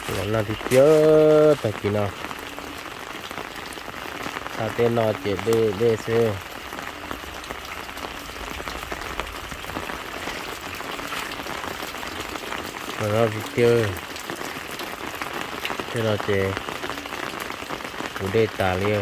Los nag tiag tiag tag kis no. Tag tej no ces dej dej xwb. Los nag tiag tiag. Tej no ces puv dej tas li.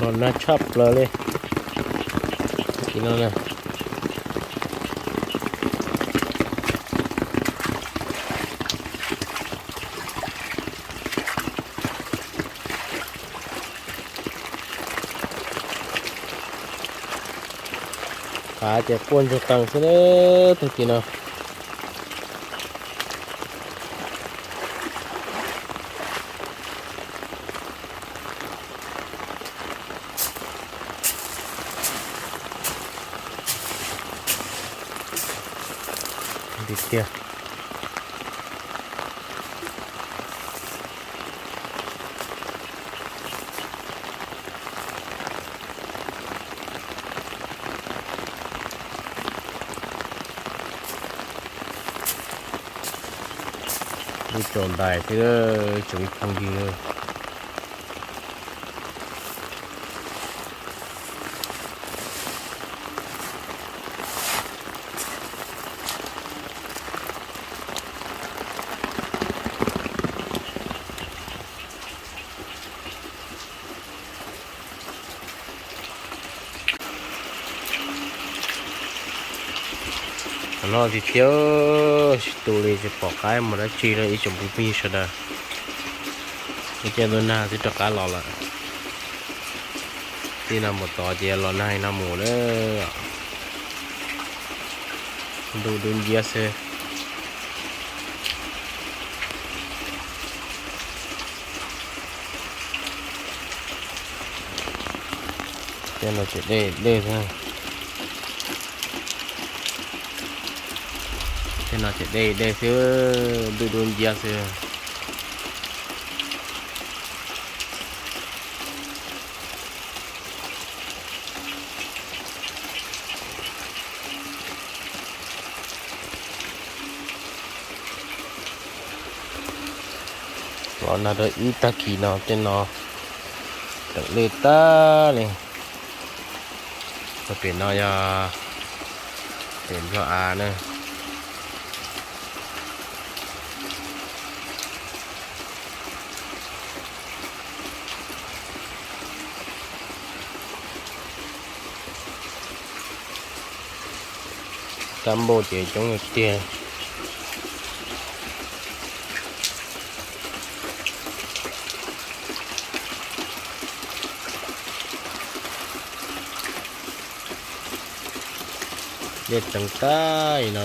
Los nag tshaj plaws li. Kis no na. Qav ces quaj ntsoog qees xwb na, tag kis no. Tiag tiag. Lub tsaus ntais xwb, tseem ib phooj ywg. Qhov no tiag tiag, tsis tu li tsis pom qab mus dab tsi li ib tsoom phooj ywg sawv daws. Ua caij ntuj nag twb rov qab los lawm. Tij no mus tod ces los nag no mus na. Ntuj dub nciab xwb. Tej no ces dej dej xwb. Tej no ces dej dej xwb, ntuj dub nciab xwb. Los nag rau ib tag kis no tej no teem dej tag li. Rau pem no yog pem Nplog Av na. Dab npauj ces coob tiag. Dej teev tag no.